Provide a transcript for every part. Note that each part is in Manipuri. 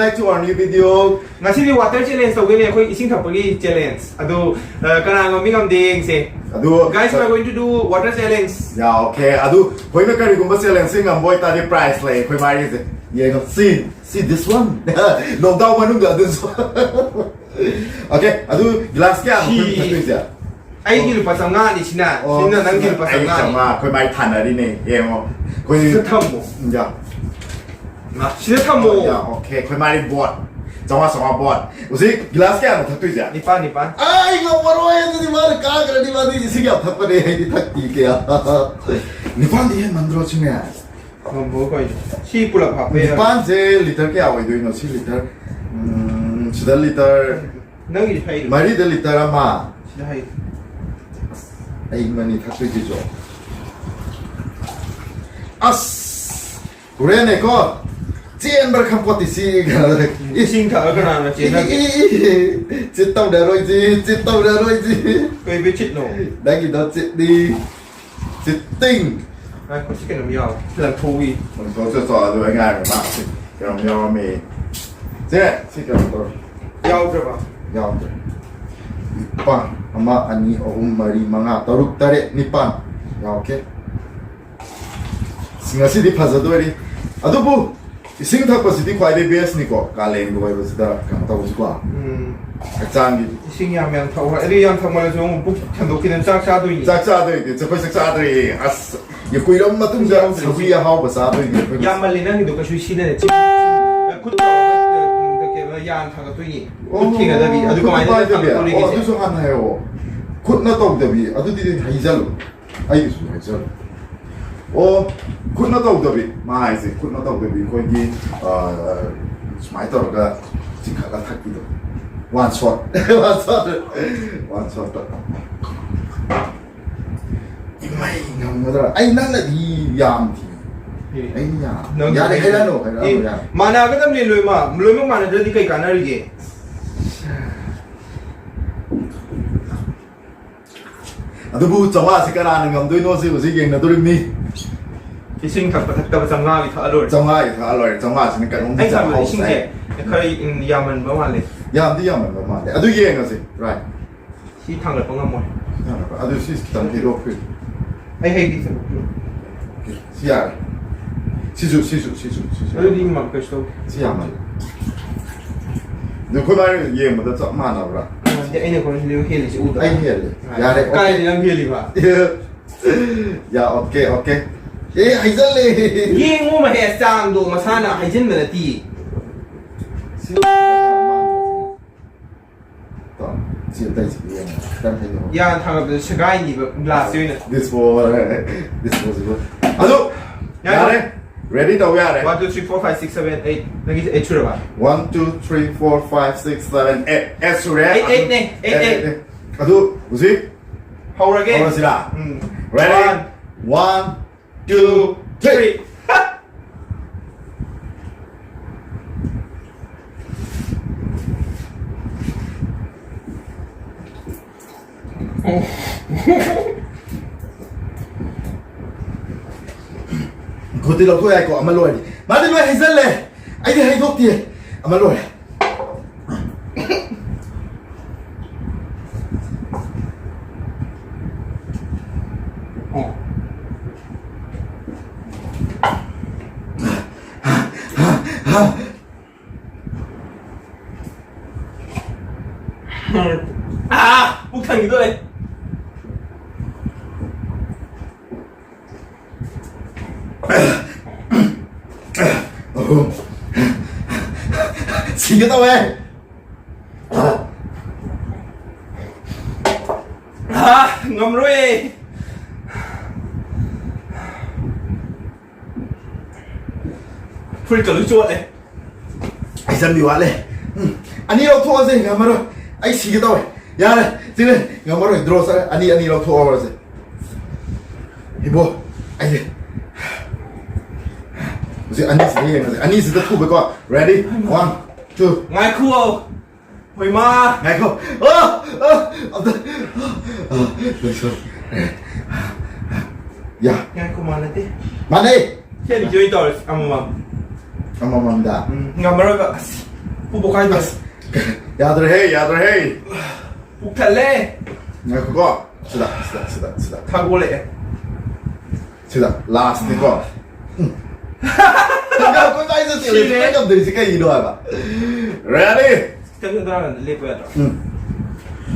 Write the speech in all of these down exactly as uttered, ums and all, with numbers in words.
Back to our new video. ꯉꯁꯤꯗꯤ water challenge ꯇꯧꯗꯣꯏꯅꯦ, ꯑꯩꯈꯣꯏ ꯏꯁꯤꯡ ꯊꯛꯄꯒꯤ challenge ꯑꯗꯨ꯫ ꯑ, ꯀꯅꯥ ꯉꯝꯃꯤ ꯉꯝꯗꯦ ꯌꯦꯡꯁꯦ꯫ ꯑꯗꯨ Guys, we are going to do water challenge. Yeah, okay. ꯑꯗꯨ ꯑꯩꯈꯣꯏꯅ ꯀꯔꯤꯒꯨꯝꯕ challenge ꯁꯤ ꯉꯝꯕ ꯑꯣꯏꯇꯥꯔꯗꯤ prize ꯂꯩ ꯑꯩꯈꯣꯏ ꯃꯥꯒꯤꯁꯦ꯫ ꯌꯦꯡꯉꯣ, see, see this one. Lockdown ꯃꯅꯨꯡꯗ ꯑꯗꯨꯁꯨ꯫ Okay, ꯑꯗꯨ glass ꯀꯌꯥꯅꯣ ꯑꯩꯈꯣꯏꯅ ꯁꯤ- ꯊꯛꯇꯣꯏꯁꯦ? ꯑꯩꯒꯤ ꯂꯨꯄꯥ ꯆꯥꯝꯃꯉꯥꯅꯤ ꯁꯤꯅ꯫ ꯑꯣ, ꯁꯤꯅ ꯅꯪꯒꯤ ꯁꯤꯅ ꯂꯨꯄꯥ ꯑꯩꯒꯤ ꯆꯥꯝꯃꯉꯥꯅꯤ꯫ ꯆꯥꯝꯃꯉꯥ, ꯑꯩꯈꯣꯏ ꯃꯥꯏ ꯊꯥꯅꯔꯤꯅꯦ꯫ ꯌꯦꯡꯉꯣ, ꯁꯤꯗ ꯑꯩꯈꯣꯏ ꯊꯝꯃꯣ꯫ ꯌꯥ, ꯁꯤꯗ ꯊꯝꯃꯣ꯫ ꯌꯥ, okay, ꯑꯩꯈꯣꯏ ꯃꯥꯒꯤ ꯕꯣꯠ, ꯆꯥꯝꯃꯉꯥ ꯆꯥꯝꯃꯉꯥ ꯕꯣꯠ꯫ ꯍꯧꯖꯤꯛ glass ꯀꯌꯥꯅꯣ ꯊꯛꯇꯣꯏꯁꯦ? ꯅꯤꯄꯥꯟ ꯅꯤꯄꯥꯟ꯫ ꯑꯩ ꯉꯝꯃꯔꯣꯏ, ꯑꯗꯨꯗꯤ ꯃꯥꯅ ꯀꯥꯈ꯭ꯔꯅꯤ, ꯃꯥꯗꯤ ꯏꯁꯤꯡ ꯌꯥꯝ ꯊꯛꯄꯅꯦ, ꯑꯩꯗꯤ ꯊꯛꯇꯤ ꯀꯌꯥ꯫ ꯅꯤꯄꯥꯟꯗꯤ ꯍꯦꯟꯃꯟꯗ꯭ꯔꯣ ꯁꯤꯅꯦ? ꯉꯝꯃꯣ ꯀꯩꯅꯣ꯫ ꯁꯤ ꯄꯨꯂꯞ ꯍꯥꯞꯄ ꯌꯥꯏ꯫ ꯅꯤꯄꯥꯟꯁꯦ litre ꯀꯌꯥ ꯑꯣꯏꯗꯣꯏꯅꯣ? ꯁꯤ litre, ꯎꯝ, ꯁꯤꯗ litre ꯅꯪꯒꯤꯗꯤ ꯍꯩꯔꯣ꯫ ꯃꯔꯤꯗ litre ꯑꯃ꯫ ꯁꯤꯗ ꯍꯩ꯫ ꯑꯩ ꯃꯅꯤ ꯊꯛꯇꯣꯏꯁꯤꯁꯨ꯫ ꯑꯁ! ꯍꯣꯔꯦꯟꯅꯦꯀꯣ, ꯆꯦꯟꯕ꯭ꯔꯥ ꯈꯪꯄꯣꯠꯇꯦ ꯁꯤ꯫ ꯏꯁꯤꯡ ꯊꯛꯑꯒ ꯀꯅꯥꯅ ꯆꯦꯟꯅꯒꯦ? ꯆꯤꯠ ꯇꯧꯅꯔꯣꯏꯁꯤ, ꯆꯤꯠ ꯇꯧꯅꯔꯣꯏꯁꯤ꯫ ꯀꯩ ꯕꯦꯠꯁꯤꯠꯅꯣ? ꯅꯪꯒꯤꯗꯣ ꯆꯤꯠꯅꯤ꯫ Cheating꯫ ꯉꯥꯏꯈꯣ, ꯁꯤ ꯀꯩꯅꯣꯝ ꯌꯥꯎ-, ꯂꯪꯊꯣꯛꯎꯏ꯫ ꯂꯪꯊꯣꯛꯆꯠꯁꯣ, ꯑꯗꯨ ꯑꯩ ꯉꯥꯏꯔꯝꯃꯦ, ꯃꯥ ꯁꯤ ꯀꯩꯅꯣꯝ ꯌꯥꯎꯔꯝꯃꯦ꯫ ꯁꯦ, ꯁꯤ ꯀꯩꯅꯣ ꯇꯧꯔꯣ꯫ ꯌꯥꯎꯗ꯭ꯔꯕ? ꯌꯥꯎꯗ꯭ꯔꯦ꯫ ꯂꯨꯄꯥ ꯑꯃ, ꯑꯅꯤ, ꯑꯍꯨꯝ, ꯃꯔꯤ, ꯃꯉꯥ, ꯇꯔꯨꯛ, ꯇꯔꯦꯠ, ꯅꯤꯄꯥꯟ꯫ ꯌꯥꯎꯔꯛꯀꯦ꯫ ꯁꯤ ꯉꯁꯤꯗꯤ ꯐꯖꯗꯣꯔꯤ꯫ ꯑꯗꯨꯕꯨ ꯏꯁꯤꯡ ꯊꯛꯄꯁꯤꯗꯤ ꯈ꯭ꯋꯥꯏꯗꯩ bestꯅꯤꯀꯣ, ꯀꯥꯂꯦꯟꯒꯤ ꯑꯣꯏꯕꯁꯤꯗ ꯀꯩꯅꯣ ꯇꯧꯕꯁꯤꯀꯣ꯫ ꯎꯝ꯫ ꯍꯛꯆꯥꯡꯒꯤ ꯏꯁꯤꯡ ꯌꯥꯝ ꯌꯥꯝ ꯊꯛꯑꯣ꯫ ꯑꯗꯨ ꯌꯥꯝ ꯊꯛꯃꯜꯂꯁꯨ ꯑꯃꯨꯛ ꯄꯨꯛ ꯊꯟꯗꯣꯛꯈꯤꯗꯅ ꯆꯥꯛ ꯆꯥꯗꯣꯏꯅꯤ꯫ ꯆꯥꯛ ꯆꯥꯗꯣꯏꯗꯤ, ꯑꯩꯈꯣꯏ ꯆꯥꯛ ꯆꯥꯗ꯭ꯔꯤ꯫ ꯑꯁ, ꯀꯨꯏꯔꯕ ꯃꯇꯨꯡꯗ ꯌꯥꯎꯗ꯭ꯔꯤ꯫ ꯁꯧꯒ꯭ꯔꯤ ꯑꯍꯥꯎꯕ ꯆꯥꯗꯣꯏꯅꯦ ꯑꯩꯈꯣꯏ꯫ ꯌꯥꯝꯃꯜꯂꯦ ꯅꯪꯒꯤꯗꯣ, ꯀꯩꯁꯨ ꯁꯤꯅꯅꯦ꯫ ꯆꯤꯛ-, ꯈꯨꯠ ꯇꯧꯔꯒ, ꯀꯩꯅꯣ, ꯌꯥ ꯊꯥꯡꯒꯠꯇꯣꯏꯅꯤ꯫ ꯈꯨꯠ ꯊꯦꯡꯅꯗꯕꯤ꯫ ꯑꯗꯨ ꯈꯨꯠ ꯀꯃꯥꯏꯅ ꯄꯥꯏꯗꯕꯤ꯫ ꯊꯥꯡꯒꯠꯇꯣꯔꯤꯒꯦ? ꯑꯣ, ꯑꯗꯨꯁꯨ ꯍꯥꯟꯅ ꯍꯥꯏꯔꯛꯑꯣ꯫ ꯈꯨꯠꯅ ꯇꯧꯗꯕꯤ꯫ ꯑꯗꯨꯗꯤ ꯍꯩꯖꯜꯂꯨ꯫ ꯑꯩꯒꯤꯁꯨ ꯍꯩꯖꯜꯂꯨ꯫ ꯑꯣ, ꯈꯨꯠꯅ ꯇꯧꯗꯕꯤ꯫ ꯃꯥ ꯍꯥꯏꯁꯦ ꯈꯨꯠꯅ ꯇꯧꯗꯕꯤ꯫ ꯑꯩꯈꯣꯏꯒꯤ, ꯑ, ꯁꯨꯃꯥꯏꯅ ꯇꯧꯔꯒ ꯆꯤꯡꯈꯠꯂ ꯊꯛꯄꯤꯗꯣ꯫ One shot꯫ One shot꯫ One shotꯇ꯫ ꯏꯃꯩ, ꯉꯝꯒꯗ꯭ꯔꯥ? ꯑꯩ ꯅꯪꯅꯗꯤ ꯌꯥꯝꯗꯤ꯫ ꯑꯩ ꯌꯥꯝ-, ꯅꯪ-, ꯌꯥꯔꯦ, ꯍꯥꯏꯔꯛꯑꯅꯨ, ꯍꯥꯏꯔꯛꯑꯅꯨ, ꯑꯦ, ꯌꯥꯔꯦ꯫ ꯃꯥꯟꯅꯒꯗꯕꯅꯤ ꯂꯣꯏꯅꯃꯛ꯫ ꯂꯣꯏꯅꯃꯛ ꯃꯥꯟꯅꯗ꯭ꯔꯗꯤ ꯀꯩ ꯀꯥꯟꯅꯔꯤꯒꯦ? ꯑꯗꯨꯕꯨ ꯆꯥꯝꯃꯉꯥꯁꯤ ꯀꯅꯥꯅ ꯉꯝꯗꯣꯏꯅꯣ ꯁꯤ ꯍꯧꯖꯤꯛ ꯌꯦꯡꯅꯗꯣꯔꯤꯕꯅꯤ꯫ ꯏꯁꯤꯡ ꯊꯛꯄ ꯊꯛꯇꯕ ꯆꯥꯝꯃꯉꯥꯒꯤ ꯊꯛꯑ ꯂꯣꯏꯔꯦ꯫ ꯆꯥꯝꯃꯉꯥꯒꯤ ꯊꯛꯑ ꯂꯣꯏꯔꯦ꯫ ꯆꯥꯝꯃꯉꯥꯁꯤꯅ ꯀꯩꯅꯣꯝ ꯑꯩ ꯈꯟꯕꯗ ꯍꯥꯎꯁ ꯏꯁꯤꯡꯁꯦ ꯍꯥꯏ꯫ ꯈꯔ, ꯎꯝ, ꯌꯥꯝꯃꯟꯕ ꯃꯥꯜꯂꯦ꯫ ꯌꯥꯝꯗꯤ ꯌꯥꯝꯃꯟꯕ ꯃꯥꯜꯂꯦ꯫ ꯑꯗꯨ ꯌꯦꯡꯉꯁꯤ, ꯔꯥꯏ꯫ ꯁꯤ ꯊꯥꯡꯒꯠꯄ ꯉꯝꯃꯣꯏ꯫ ꯊꯥꯡꯒꯠꯄ꯫ ꯑꯗꯨ ꯁꯤ ꯈꯤꯇꯪ ꯊꯩꯗꯣꯛꯄꯤꯌꯨ꯫ ꯑꯩ ꯍꯩꯗꯤ ꯊꯥꯡꯒꯠꯄꯤꯌꯨ꯫ ꯁꯤ ꯌꯥꯔꯦ꯫ ꯁꯤꯁꯨ, ꯁꯤꯁꯨ, ꯁꯤꯁꯨ, ꯁꯤꯁꯨ꯫ ꯑꯗꯨꯗꯤ ꯃꯥ ꯀꯩꯁꯨ ꯇꯧꯗꯦ꯫ ꯁꯤ ꯌꯥꯝꯃꯜꯂꯦ꯫ ꯑꯗꯨ ꯈꯨꯠ ꯍꯥꯏꯔꯒ ꯌꯦꯡꯕꯗ ꯆꯞ ꯃꯥꯟꯅꯕ꯭ꯔꯥ? ꯃꯥꯟꯅꯗꯦ, ꯑꯩꯅ ꯈ꯭ꯋꯥꯏ ꯍꯦꯜꯂꯤ ꯎꯗ꯭ꯔꯣ? ꯑꯩ ꯍꯦꯜꯂꯦ꯫ ꯑꯥ꯫ ꯌꯥꯔꯦ, ꯑꯣꯀꯦ꯫ ꯀꯥꯏꯗꯩ ꯅꯪ ꯍꯦꯜꯂꯤꯕ? ꯌꯥ, ꯑꯣꯀꯦ, ꯑꯣꯀꯦ꯫ ꯑꯦ, ꯍꯩꯖꯜꯂꯦ꯫ ꯌꯦꯡꯉꯣ ꯃꯍꯦꯁ, ꯆꯥꯡꯗꯣ ꯃꯁꯥꯅ ꯍꯩꯖꯤꯟꯕ ꯅꯠꯇꯤꯌꯦ꯫ ꯁꯤ ꯇꯣ, ꯁꯤ ꯑꯇꯩꯁꯤꯗꯤ ꯌꯦꯡꯉꯣ꯫ ꯈꯤꯇꯪ ꯍꯩꯖꯤꯜꯂꯣ꯫ ꯌꯥ ꯊꯥꯡꯒꯠꯄꯗ ꯁꯦꯒꯥꯏꯅꯤꯕ ꯒ꯭ꯂꯥꯁꯁꯤ ꯑꯣꯏꯅ꯫ Dispo-, disposable꯫ ꯑꯗꯨ, ꯌꯥꯔꯦ꯫ ꯌꯥꯔꯦ꯫ Ready ꯇꯧ ꯌꯥꯔꯦ꯫ One, two, three, four, five, six, seven, eight꯫ ꯅꯪꯒꯤꯁꯦ eight ꯁꯨꯔꯕ? One, two, three, four, five, six, seven, eight꯫ Eight ꯁꯨꯔꯦ꯫ Eight, eight ꯅꯦ꯫ Eight, eight, eight꯫ Eight꯫ ꯑꯗꯨ ꯍꯧꯖꯤꯛ ꯍꯧꯔꯒꯦ꯫ ꯍꯧꯔꯁꯤꯔꯥ? ꯎꯝ꯫ Ready? One, one, two, three꯫ ꯈꯨꯠꯇꯤ ꯂꯧꯊꯣꯛ ꯌꯥꯏꯀꯣ, ꯑꯃ ꯂꯣꯏꯔꯦ꯫ ꯃꯥꯗꯤ ꯂꯣꯏ ꯍꯩꯖꯜꯂꯦ, ꯑꯩꯗꯤ ꯍꯩꯗꯣꯛꯇꯦ꯫ ꯑꯃ ꯂꯣꯏꯔꯦ꯫ ꯑꯥ! ꯄꯨꯛ ꯊꯟꯈꯤꯗꯣꯔꯦ꯫ ꯑꯍꯨꯝ꯫ ꯁꯤꯒꯦ ꯇꯧꯋꯦ꯫ ꯑꯥ, ꯉꯝꯔꯣꯏꯌꯦ꯫ ꯐꯨꯔꯤꯠꯀ ꯂꯣꯏ ꯆꯣꯠꯂꯦ꯫ ꯑꯩ ꯆꯟꯕꯤ ꯋꯥꯠꯂꯦ꯫ ꯎꯝ, ꯑꯅꯤ ꯂꯧꯊꯣꯛꯑꯁꯦ, ꯉꯝꯃꯔꯣꯏ꯫ ꯑꯩ ꯁꯤꯒꯦ ꯇꯧꯋꯦ꯫ ꯌꯥꯔꯦ, ꯆꯦꯜꯂꯦ, ꯉꯝꯃꯔꯣꯏ, ꯗ꯭ꯔꯣ ꯆꯠꯂꯦ꯫ ꯑꯅꯤ, ꯑꯅꯤ ꯂꯧꯊꯣꯛꯍꯧꯔꯁꯦ꯫ ꯏꯕꯣ, ꯑꯩ ꯍꯧꯖꯤꯛ ꯑꯅꯤꯁꯤꯗ ꯌꯦꯡꯉꯁꯦ꯫ ꯑꯅꯤꯁꯤꯗ ꯊꯨꯕꯀꯣ꯫ Ready? One, two꯫ ꯉꯥꯏꯈꯨꯋꯣ꯫ ꯍꯣꯏꯃꯥ꯫ ꯉꯥꯏꯈꯣ꯫ ꯑ, ꯑ, ꯑꯝꯇ, ꯑ, ꯂꯣꯏꯁꯜ-, ꯌꯥ꯫ ꯉꯥꯏꯈꯣ, ꯃꯥꯟꯅꯗꯦ꯫ ꯃꯥꯟꯅꯩ꯫ ꯁꯦ, ꯑꯦꯟꯖꯣꯏ ꯇꯧꯔꯁꯤ ꯑꯃꯃꯝ꯫ ꯑꯃꯃꯝꯗ꯫ ꯎꯝ, ꯉꯝꯃꯔꯣꯏꯕ꯫ ꯑꯁ, ꯄꯨꯛ ꯄꯣꯛꯈꯥꯏꯗꯧꯔꯦ꯫ ꯑꯁ, ꯌꯥꯗ꯭ꯔꯦꯍꯦ, ꯌꯥꯗ꯭ꯔꯦꯍꯦ꯫ ꯄꯨꯛ ꯊꯜꯂꯦ꯫ ꯉꯥꯏꯈꯣꯀꯣ꯫ ꯁꯤꯗ, ꯁꯤꯗ, ꯁꯤꯗ, ꯁꯤꯗ꯫ ꯊꯥꯒꯠꯂꯛꯑꯦ꯫ ꯁꯤꯗ, ꯂꯥꯁꯅꯤꯀꯣ꯫ ꯎꯝ꯫ ꯉꯥꯏꯈꯣ, ꯀꯥꯏ ꯆꯠꯇꯣꯏꯅꯣ? ꯁꯤꯔꯦ꯫ ꯁꯤꯗ ꯉꯝꯗꯣꯏꯁꯤ ꯀꯩꯒꯤꯅꯣ ꯍꯥꯏꯕ? Ready? ꯈꯤꯇꯪ ꯈꯤꯇꯪ ꯂꯦꯞꯄ ꯌꯥꯗ꯭ꯔꯣ? ꯎꯝ꯫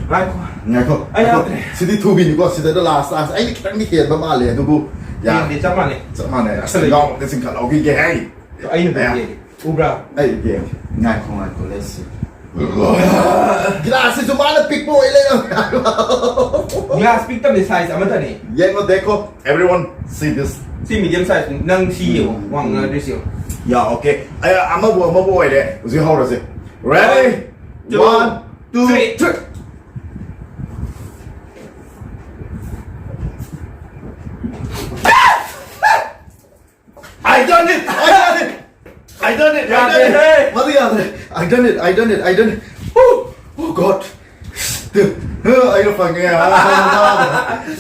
ꯉꯥꯏꯈꯣ꯫ ꯉꯥꯏꯈꯣ, ꯑꯩ ꯉꯥꯏꯈꯣ꯫ ꯌꯥꯗ꯭ꯔꯦ꯫ ꯁꯤꯗꯤ ꯊꯨꯕꯤꯅꯤꯀꯣ, ꯁꯤꯗ ꯂꯥꯁ, ꯂꯥꯁ꯫ ꯑꯩꯅ ꯈꯤꯇꯪꯗꯤ ꯍꯦꯟꯕ ꯃꯥꯜꯂꯦ, ꯑꯗꯨꯕꯨ ꯌꯥ-, ꯍꯦꯟꯗꯦ, ꯆꯞ ꯃꯥꯟꯅꯩ꯫ ꯆꯞ ꯃꯥꯟꯅꯩ꯫ ꯑꯁ, ꯆꯞ ꯃꯥꯟꯅꯩ꯫ ꯌꯥꯎꯔꯒ ꯆꯤꯡꯈꯠꯍꯧꯈꯤꯒꯦ, ꯍꯩ꯫ ꯑꯩꯅ ꯑꯌꯥ꯫ ꯌꯦꯡꯒꯦ꯫ ꯎꯕ꯭ꯔꯥ? ꯑꯩ ꯌꯦꯡꯒꯦ꯫ ꯉꯥꯏꯈꯣ, ꯉꯥꯏꯈꯣ, let's see꯫ ꯒꯤꯂꯥꯁꯁꯤꯁꯨ ꯃꯥꯅ ꯄꯤꯛꯄ ꯑꯣꯏ ꯂꯩꯔꯝꯃꯦ ꯍꯥꯏꯕ꯫ ꯒꯤꯂꯥꯁ ꯄꯤꯛꯇꯕꯅꯤ, size ꯑꯃꯇꯅꯤ꯫ ꯌꯦꯡꯉꯣ, ꯗꯦꯈꯣ, everyone see this꯫ ꯁꯤ medium size ꯅꯤ, ꯅꯪ ꯁꯤ ꯌꯦꯡꯉꯣ, ꯎꯝ꯫ ꯋꯥꯡꯅꯗ꯭ꯔꯤꯁꯤ ꯌꯦꯡꯉꯣ꯫ ꯌꯥ, okay꯫ ꯑꯩ ꯑꯃꯕꯨ, ꯑꯃꯕꯨ ꯑꯣꯏꯔꯦ꯫ ꯍꯧꯖꯤꯛ ꯍꯧꯔꯁꯦ꯫ Ready? One, two, one, two, three, three꯫ I done it! I done it! I done it! I done it! ꯌꯥꯗꯦꯍꯦ! ꯃꯗꯨ ꯌꯥꯗ꯭ꯔꯦ! I done it! I done it! I done it! Oh, oh God! ꯑꯩꯅ ꯐꯪꯉꯦ!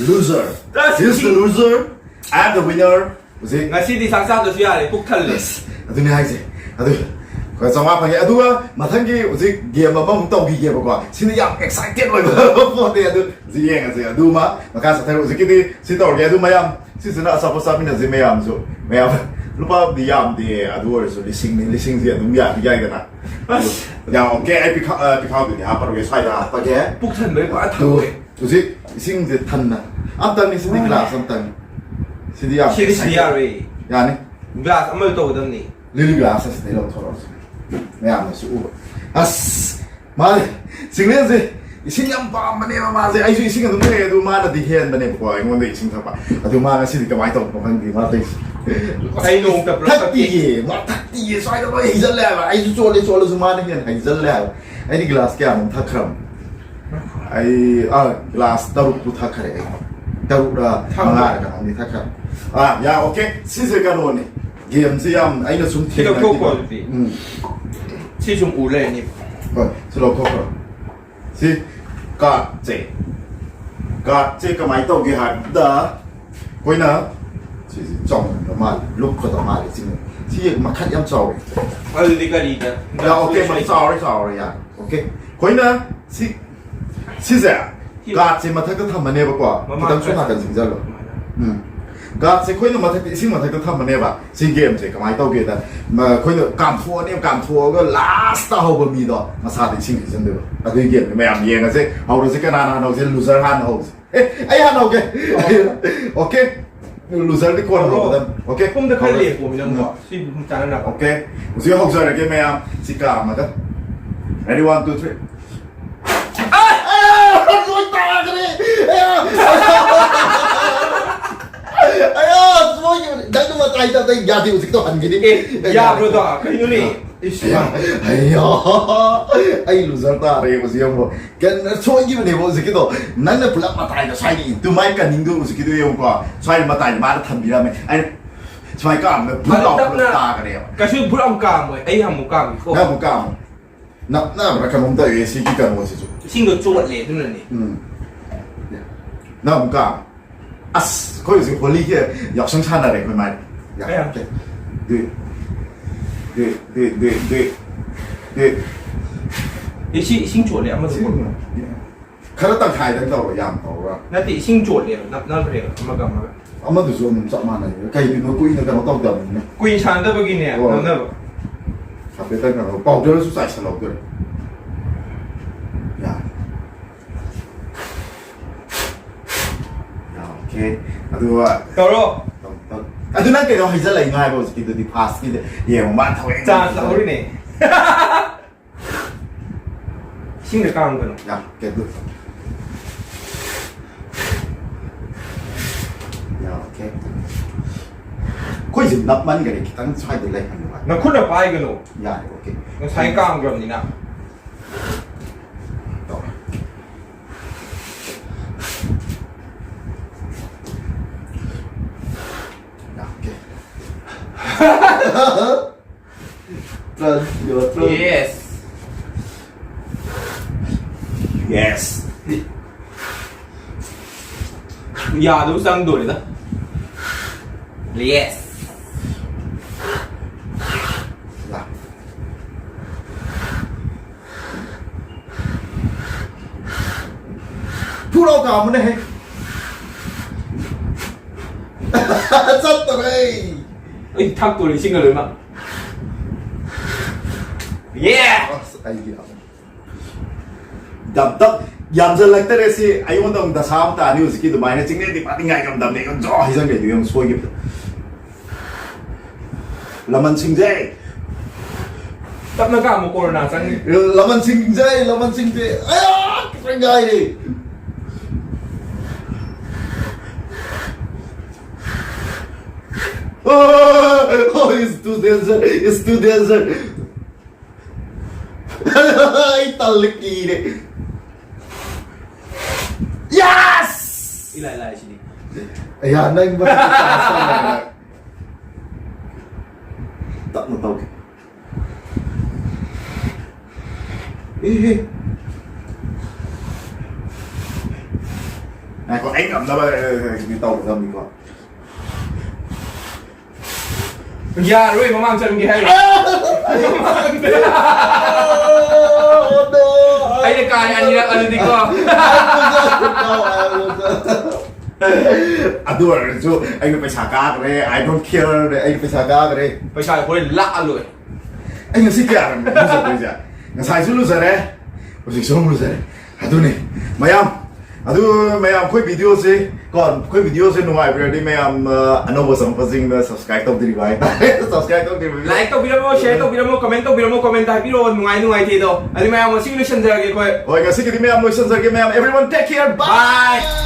Loser! That's Here's the me. Loser and the winner! ꯍꯧꯖꯤꯛ ꯉꯁꯤꯗꯤ ꯆꯥꯛ ꯆꯥꯗ꯭ꯔꯁꯨ ꯌꯥꯔꯦ, ꯄꯨꯛ ꯊꯜꯂꯦ꯫ ꯑꯁ, ꯑꯗꯨꯅꯦ ꯍꯥꯏꯁꯦ꯫ ꯑꯗꯨ, ꯑꯩꯈꯣꯏ ꯆꯥꯝꯃꯉꯥ ꯐꯪꯉꯦ꯫ ꯑꯗꯨꯒ ꯃꯊꯪꯒꯤ ꯍꯧꯖꯤꯛ game ꯑꯃꯃꯨꯛ ꯇꯧꯈꯤꯒꯦꯕꯀꯣ꯫ ꯁꯤꯅ ꯌꯥꯝ excited ꯑꯣꯏꯕ ꯄꯣꯠꯅꯦ꯫ ꯑꯗꯨ ꯍꯧꯖꯤꯛ ꯌꯦꯡꯉꯁꯦ꯫ ꯑꯗꯨꯃ ꯃꯈꯥ ꯆꯠꯊꯔ ꯍꯧꯖꯤꯛꯀꯤꯗꯤ ꯁꯤ ꯇꯧꯔꯒꯦ꯫ ꯑꯗꯨ ꯃꯌꯥꯝ ꯁꯤꯁꯤꯅ ꯑꯆꯥꯄꯣꯠ ꯆꯥꯃꯤꯟꯅꯁꯦ ꯃꯌꯥꯝꯁꯨ꯫ ꯃꯌꯥꯝ ꯂꯨꯄꯥꯗꯤ ꯌꯥꯝꯗꯦ, ꯑꯗꯨ ꯑꯣꯏꯔꯁꯨ ꯂꯤꯁꯤꯡꯅꯤ, ꯂꯤꯁꯤꯡꯁꯦ ꯑꯗꯨꯝ ꯌꯥꯗꯤ ꯌꯥꯏꯗꯅ꯫ ꯑꯁ꯫ ꯌꯥꯝ okay꯫ ꯑꯩ ꯄꯤꯈꯥ-, ꯑ, ꯄꯤꯈꯥꯎꯗꯨꯗꯤ ꯍꯥꯞꯄꯔꯣꯏꯒꯦ, ꯁ꯭ꯋꯥꯏꯗ ꯍꯥꯞꯄꯒꯦ꯫ ꯄꯨꯛ ꯊꯟꯕꯩ ꯄꯨꯔꯥ ꯑꯗꯨ ꯊꯜꯂꯦ꯫ ꯍꯧꯖꯤꯛ ꯏꯁꯤꯡꯁꯦ ꯊꯟꯅ꯫ ꯑꯝꯇꯪꯅꯤ ꯁꯤꯗꯤ, ꯋꯥꯏ꯫ Glass ꯑꯝꯇꯪꯅꯤ꯫ ꯁꯤꯗꯤ ꯌꯥꯝ ꯁꯤꯗꯤ, ꯁꯤꯗꯤ excited꯫ ꯌꯥꯔꯣꯏ꯫ ꯌꯥꯅꯤ꯫ Glass ꯑꯃ ꯇꯧꯒꯗꯕꯅꯤ꯫ Lily glass ꯑꯁꯤꯗꯩ ꯂꯧꯊꯣꯔꯛꯑꯣꯁꯦ꯫ ꯃꯌꯥꯝꯅꯁꯨ ꯎꯕ꯫ ꯑꯁ! ꯃꯥꯁꯦ, ꯆꯤꯡꯂꯦꯟꯁꯦ ꯏꯁꯤꯡ ꯌꯥꯝ ꯄꯥꯝꯕꯅꯦꯕ ꯃꯥꯁꯦ꯫ ꯑꯩꯁꯨ ꯏꯁꯤꯡ ꯑꯗꯨꯝ ꯊꯛꯑꯦ, ꯑꯗꯨ ꯃꯥꯅꯗꯤ ꯍꯦꯟꯕꯅꯦꯕꯀꯣ ꯑꯩꯉꯣꯟꯗ ꯏꯁꯤꯡ ꯊꯛꯄ꯫ ꯑꯗꯨ ꯃꯥ ꯉꯁꯤꯗꯤ ꯀꯃꯥꯏꯅ ꯇꯧꯕꯅꯣ ꯈꯪꯗꯦ ꯃꯥ ꯇꯧꯔꯤꯁꯦ꯫ ꯑꯩ ꯅꯣꯡꯃꯇ ꯄꯨꯂꯞ ꯊꯛꯇꯤꯌꯦ, ꯃꯥ ꯊꯛꯇꯤꯌꯦ, ꯁ꯭ꯋꯥꯏꯗ ꯂꯣꯏ ꯍꯩꯖꯜꯂꯦ ꯍꯥꯏꯕ꯫ ꯑꯩꯁꯨ ꯆꯣꯠꯂꯦ, ꯆꯣꯠꯂꯁꯨ ꯃꯥꯅ ꯍꯦꯟꯅ ꯍꯩꯖꯜꯂꯦ ꯍꯥꯏꯕ꯫ ꯑꯩꯗꯤ glass ꯀꯌꯥꯅꯣꯝ ꯊꯛꯈ꯭ꯔꯕꯅꯤ꯫ ꯑꯩ, ꯑꯥ, glass ꯇꯔꯨꯛꯄꯨ ꯊꯛꯈ꯭ꯔꯦ ꯑꯩ꯫ ꯇꯔꯨꯛꯔ ꯊꯛꯈ꯭ꯔꯦ꯫ ꯃꯉꯥꯔ ꯀꯩꯅꯣꯝꯗꯤ ꯊꯛꯈ꯭ꯔꯦ꯫ ꯑꯥ, ꯌꯥ, okay꯫ ꯁꯤꯁꯦ ꯀꯩꯅꯣꯅꯦ꯫ Gameꯁꯦ ꯌꯥꯝ ꯑꯩꯅ ꯁꯨꯝ ꯁꯤ ꯂꯧꯊꯣꯛꯈꯣ ꯊꯦꯡꯅꯈꯤꯕ꯫ ꯑꯗꯨꯗꯤ꯫ ꯎꯝ꯫ ꯁꯤ ꯁꯨꯝ ꯎ ꯂꯩꯔꯅꯤ꯫ ꯍꯣꯏ, ꯁꯤ ꯂꯧꯊꯣꯛꯈ꯭ꯔꯣ꯫ ꯁꯤ cardꯁꯦ꯫ Cardꯁꯦ ꯀꯃꯥꯏꯅ ꯇꯧꯒꯦ ꯍꯥꯏꯕꯗ, ꯑꯩꯈꯣꯏꯅ ꯁꯤꯁꯤ ꯆꯥꯎꯃꯟꯕ ꯃꯥꯜꯂꯦ, ꯂꯨꯞꯀꯗꯕ ꯃꯥꯜꯂꯦ꯫ ꯁꯤ, ꯁꯤ ꯃꯈꯜ ꯌꯥꯝ ꯆꯥꯎꯋꯦ꯫ ꯑꯗꯨꯗꯤ ꯀꯔꯤꯗ? ꯌꯥ, ꯑꯣꯀꯦ, ꯃꯈꯜ ꯆꯥꯎꯔꯦ, ꯆꯥꯎꯔꯦ, ꯌꯥꯔꯦ꯫ ꯑꯣꯀꯦ, ꯑꯩꯈꯣꯏꯅ ꯁꯤ, ꯁꯤꯁꯦ ꯀꯥꯔꯠꯁꯦ ꯃꯊꯛꯇ ꯊꯝꯃꯅꯦꯕꯀꯣ꯫ ꯈꯤꯇꯪꯁꯨ ꯅꯥꯀꯟ ꯁꯤꯡꯖꯜꯂꯣ꯫ ꯎꯝ꯫ ꯀꯥꯔꯠꯁꯦ ꯑꯩꯈꯣꯏꯅ ꯃꯊꯛꯇ, ꯏꯁꯤꯡ ꯃꯊꯛꯇ ꯊꯝꯃꯅꯦꯕ꯫ ꯁꯤ ꯒꯦꯝꯁꯦ ꯀꯃꯥꯏꯅ ꯇꯧꯒꯦꯗ, ꯃ-, ꯑꯩꯈꯣꯏꯅ ꯀꯥꯝꯊꯣꯛꯑꯅꯦꯕ, ꯀꯥꯝꯊꯣꯛꯑꯒ ꯂꯥꯁ ꯇꯥꯍꯧꯕ ꯃꯤꯗꯣ ꯃꯁꯥꯗ ꯏꯁꯤꯡ ꯍꯩꯖꯤꯟꯗꯣꯏꯕ꯫ ꯑꯗꯨꯒꯤ ꯒꯦꯝꯅꯤ꯫ ꯃꯌꯥꯝ ꯌꯦꯡꯉꯁꯦ꯫ ꯍꯧꯔꯁꯦ꯫ ꯀꯅꯥꯅ ꯍꯥꯟꯅ ꯍꯧꯁꯦ? ꯂꯨꯖꯔ ꯍꯥꯟꯅ ꯍꯧꯁꯦ꯫ ꯑꯦ, ꯑꯩ ꯍꯥꯟꯅ ꯍꯧꯒꯦ꯫ ꯑꯣꯀꯦ꯫ ꯂꯨꯖꯔꯗꯤ ꯀꯣꯟꯅ ꯍꯧꯒꯗꯕꯅꯤ꯫ ꯑꯣꯀꯦ꯫ ꯄꯨꯡꯗ ꯈꯔ ꯍꯧꯔꯁꯦ꯫ ꯂꯦꯞꯄꯣꯃꯤ ꯅꯪꯕꯣ꯫ ꯎꯝ꯫ ꯁꯤ ꯄꯨꯡ ꯆꯥꯅꯅꯕ꯫ ꯑꯣꯀꯦ꯫ ꯍꯧꯖꯤꯛ ꯍꯧꯖꯔꯒꯦ ꯃꯌꯥꯝ꯫ ꯁꯤ ꯀꯥꯝꯃꯒ꯫ Ready, one, two, three꯫ ꯑꯌꯥ! ꯂꯣꯏ ꯇꯥꯈ꯭ꯔꯦ! ꯑꯌꯥ! ꯑꯌꯥ! ꯁꯣꯏꯈꯤꯕꯅꯤ꯫ ꯅꯪꯅ ꯃꯇꯥꯏ ꯇꯞꯇ ꯌꯥꯗꯦ, ꯍꯧꯖꯤꯛ ꯇꯧꯍꯟꯈꯤꯅꯤ꯫ ꯑꯦ, ꯌꯥꯕ꯭ꯔꯣꯗꯣ? ꯀꯩꯅꯣꯅꯦ? ꯏꯁ꯫ ꯑꯌꯥ! ꯑꯩ ꯂꯨꯖꯔ ꯇꯥꯔꯦ ꯍꯧꯖꯤꯛ ꯑꯃꯨꯛ꯫ ꯀꯩꯅꯣ, ꯁꯣꯏꯈꯤꯕꯅꯦꯕ ꯍꯧꯖꯤꯛꯀꯤꯗꯣ꯫ ꯅꯪꯅ ꯄꯨꯂꯞ ꯃꯇꯥꯏꯗ ꯁ꯭ꯋꯥꯏꯗ ꯏꯟꯇꯨ ꯃꯥꯏ ꯀꯟꯅꯤꯡꯗꯣ ꯍꯧꯖꯤꯛꯀꯤꯗꯣ ꯌꯦꯡꯉꯨꯀꯣ꯫ ꯁ꯭ꯋꯥꯏꯗ ꯃꯇꯥꯏꯗ ꯃꯥꯅ ꯊꯝꯕꯤꯔꯝꯃꯦ꯫ ꯑꯩꯅ ꯁꯨꯃꯥꯏꯅ ꯀꯥꯝꯕꯗ ꯕꯨꯠ ꯂꯥꯎ ꯄꯨꯂꯞ ꯇꯥꯈ꯭ꯔꯦꯕ꯫ ꯀꯩꯁꯨ ꯕꯨꯠ ꯑꯃꯨꯛ ꯀꯥꯝꯃꯣꯏ꯫ ꯑꯩ ꯑꯃꯨꯛ ꯀꯥꯝꯒꯦꯀꯣ꯫ ꯅꯪ ꯑꯃꯨꯛ ꯀꯥꯝꯃꯣ꯫ ꯅꯞꯅꯕ꯭ꯔꯥ ꯀꯩꯅꯣꯝ ꯇꯧꯋꯦ ꯁꯤꯒꯤ ꯀꯩꯅꯣꯁꯤꯁꯨ꯫ ꯏꯁꯤꯡꯗꯣ ꯆꯣꯠꯂꯦ ꯑꯗꯨꯅꯅꯦ꯫ ꯎꯝ꯫ ꯅꯪ ꯑꯃꯨꯛ ꯀꯥꯝꯃꯣ꯫ ꯑꯁ, ꯑꯩꯈꯣꯏ ꯍꯧꯖꯤꯛ ꯍꯣꯂꯤꯒꯤ ꯌꯥꯎꯁꯪ ꯁꯥꯟꯅꯔꯦ ꯑꯩꯈꯣꯏ ꯃꯥꯏ꯫ ꯌꯥ, ꯀꯌꯥꯝ? ꯗꯨꯏ, ꯗꯨꯏ, ꯗꯨꯏ, ꯗꯨꯏ, ꯗꯨꯏ, ꯗꯨꯏ, ꯗꯨꯏ꯫ ꯑꯦ, ꯁꯤ ꯏꯁꯤꯡ ꯆꯣꯠꯂꯦ ꯑꯃꯗꯨ ꯁꯤ ꯀꯣꯠꯂꯣ꯫ ꯈꯔ ꯇꯪꯈꯥꯏꯗꯪ ꯇꯧꯔꯣ, ꯌꯥꯝ ꯇꯧꯔꯣ꯫ ꯅꯠꯇꯦ, ꯏꯁꯤꯡ ꯆꯣꯠꯂꯦꯕ, ꯅꯞꯅꯈ꯭ꯔꯦꯕ ꯑꯃꯒ ꯑꯃꯒ꯫ ꯑꯃꯗꯨꯁꯨ ꯑꯗꯨꯝ ꯆꯞ ꯃꯥꯟꯅꯩ꯫ ꯀꯩꯒꯤꯅꯣ ꯀꯨꯏꯅ ꯀꯩꯅꯣ ꯇꯧꯗꯕꯅꯤꯅ꯫ ꯀꯨꯏꯅ ꯁꯥꯟꯅꯗꯕꯒꯤꯅꯦ, ꯍꯣꯏ꯫ ꯅꯞꯅꯕ꯫ ꯍꯥꯏꯐꯦꯠꯇꯪ ꯀꯩꯅꯣ, ꯄꯥꯎꯗꯔꯁꯨ ꯆꯥꯏꯁꯜꯍꯧꯗꯣꯏꯔꯦ꯫ ꯌꯥꯔꯦ꯫ ꯌꯥ, ꯑꯣꯀꯦ꯫ ꯑꯗꯨꯒ ꯇꯧꯔꯣ꯫ ꯇꯧ, ꯇꯧ꯫ ꯑꯗꯨ ꯅꯪ ꯀꯩꯅꯣ ꯍꯩꯖꯜꯂꯛꯏꯅꯣ ꯍꯥꯏꯕ ꯍꯧꯖꯤꯛꯀꯤꯗꯨꯗꯤ, ꯐꯥꯁꯀꯤꯗꯤ? ꯌꯦꯡꯉꯣ, ꯃꯥ ꯊꯋꯥꯏ ꯆꯥꯟꯁ ꯂꯧꯍꯧꯔꯤꯅꯦ꯫ ꯏꯁꯤꯡꯗ ꯀꯥꯝꯒꯅꯨ꯫ ꯌꯥ, ꯀꯩꯅꯣ꯫ ꯌꯥ, ꯑꯣꯀꯦ꯫ ꯑꯩꯈꯣꯏꯁꯦ ꯅꯞꯃꯟꯈꯔꯦ, ꯈꯤꯇꯪ ꯁ꯭ꯋꯥꯏꯗ ꯂꯩꯍꯟꯕ꯫ ꯅꯈꯨꯠꯅ ꯄꯥꯏꯒꯅꯨ꯫ ꯌꯥꯔꯦ, ꯑꯣꯀꯦ꯫ ꯉꯁꯥꯏ ꯀꯥꯝꯈ꯭ꯔꯕꯅꯤꯅ꯫ ꯇꯧꯔꯦ꯫ ꯌꯥ, okay. Trust, your trust. Yes. Yes. ꯌꯥꯗꯧ ꯆꯪꯗꯣꯔꯦꯗ꯫ Yes. ꯐꯨꯔꯥꯎ ꯀꯥꯝꯃꯨꯅꯦꯍꯦ꯫ ꯆꯠꯇꯔꯦ꯫ ꯑꯩ ꯊꯛꯇꯣꯔꯦ ꯏꯁꯤꯡꯒ ꯂꯣꯏꯅꯃꯛ꯫ Yeah! ꯑꯁ, ꯑꯩꯒꯤ ꯌꯥꯝ ꯗꯞ ꯗꯞ ꯌꯥꯝꯁꯤꯜꯂꯛꯇꯔꯦ ꯁꯤ꯫ ꯑꯩꯉꯣꯟꯗ ꯑꯃꯨꯛ ꯗꯁꯥ ꯑꯃ ꯇꯥꯅꯤ ꯍꯧꯖꯤꯛꯀꯤ ꯑꯗꯨꯃꯥꯏꯅ꯫ ꯆꯤꯡꯂꯦꯟꯗꯤ ꯄꯥꯗꯤ ꯉꯥꯏ ꯉꯝꯗꯕꯅꯦ꯫ ꯑꯩꯉꯣꯟꯗ ꯖꯣ ꯍꯩꯖꯟꯒꯩꯗꯨ ꯌꯥꯝ ꯁꯣꯏꯈꯤꯕꯗꯣ꯫ ꯂꯃꯟꯁꯤꯡꯁꯦ꯫ ꯇꯞꯅ ꯀꯥꯝꯃꯨ, ꯀꯣꯔꯣꯅꯥ ꯆꯪꯅꯤ꯫ ꯂꯃꯟꯁꯤꯡꯁꯦ, ꯂꯃꯟꯁꯤꯡꯁꯦ꯫ ꯑꯌꯥ! ꯈꯤꯇꯪ ꯉꯥꯏꯔꯦ꯫ Oh, oh, it's too danger, it's too danger. ꯑꯩ ꯇꯜꯂꯦ, ꯀꯤꯔꯦ꯫ Yes! ꯏꯂꯥꯏ ꯂꯥꯏ ꯁꯤꯗꯤ꯫ ꯑꯌꯥ, ꯅꯪ ꯃꯊꯛꯇ ꯇꯥꯁꯜꯂꯒ꯫ ꯇꯞꯅ ꯇꯧꯒꯦ꯫ ꯑꯦ, ꯑꯦ꯫ ꯉꯥꯏꯈꯣ, ꯑꯩ ꯉꯝꯅꯕ, ꯑꯦ, ꯑꯦ, ꯑꯦ, ꯇꯧꯒꯗꯕꯅꯤꯀꯣ꯫ ꯌꯥꯔꯣꯏ, ꯃꯃꯥꯡ ꯆꯪꯒꯦ ꯍꯥꯏꯔꯣ? ꯑꯩꯅ ꯀꯥꯔꯦ ꯑꯅꯤꯔꯛ ꯑꯗꯨꯗꯤꯀꯣ꯫ ꯑꯗꯨ ꯑꯣꯏꯔꯁꯨ ꯑꯩꯅ ꯄꯩꯁꯥ ꯀꯥꯈ꯭ꯔꯦ, I don't care, ꯑꯩꯅ ꯄꯩꯁꯥ ꯀꯥꯈ꯭ꯔꯦ꯫ ꯄꯩꯁꯥ ꯍꯣꯔꯦꯟ ꯂꯥꯛꯑ ꯂꯣꯏꯔꯦ꯫ ꯑꯩ ꯉꯁꯤ ꯀꯌꯥꯔꯛꯅꯣ ꯂꯨꯖꯗꯣꯏꯁꯦ? ꯉꯁꯥꯏꯁꯨ ꯂꯨꯖꯔꯦ, ꯍꯧꯖꯤꯛꯁꯨ ꯑꯃꯨꯛ ꯂꯨꯖꯔꯦ꯫ ꯑꯗꯨꯅꯤ ꯃꯌꯥꯝ꯫ ꯑꯗꯨ ꯃꯌꯥꯝ, ꯑꯩꯈꯣꯏ ꯚꯤꯗꯤꯑꯣꯁꯦ ꯀꯣ, ꯑꯩꯈꯣꯏ ꯚꯤꯗꯤꯑꯣꯁꯦ ꯅꯨꯡꯉꯥꯏꯕꯤꯔꯗꯤ ꯃꯌꯥꯝ, ꯑ, ꯑꯅꯧꯕ ꯆꯪꯉꯛꯄꯁꯤꯡꯅ subscribe ꯇꯧꯗ꯭ꯔꯤꯕ ꯍꯥꯏꯇꯥꯔꯦ꯫ Subscribe ꯇꯧꯗ꯭ꯔꯤꯕ꯫ Like ꯇꯧꯕꯤꯔꯝꯃꯣ, share ꯇꯧꯕꯤꯔꯝꯃꯣ, comment ꯇꯧꯕꯤꯔꯝꯃꯣ, comment ꯍꯥꯏꯕꯤꯔꯛꯑꯣ, ꯅꯨꯡꯉꯥꯏ ꯅꯨꯡꯉꯥꯏꯇꯦꯗꯣ꯫ ꯑꯗꯨ ꯃꯌꯥꯝ ꯉꯁꯤꯒꯤ ꯂꯣꯏꯁꯤꯟꯖꯔꯒꯦ ꯑꯩꯈꯣꯏ꯫ ꯍꯣꯏ, ꯉꯁꯤꯒꯤꯗꯤ ꯃꯌꯥꯝ ꯂꯣꯏꯁꯤꯟꯖꯔꯒꯦ ꯃꯌꯥꯝ꯫ Everyone take care. Bye. Bye.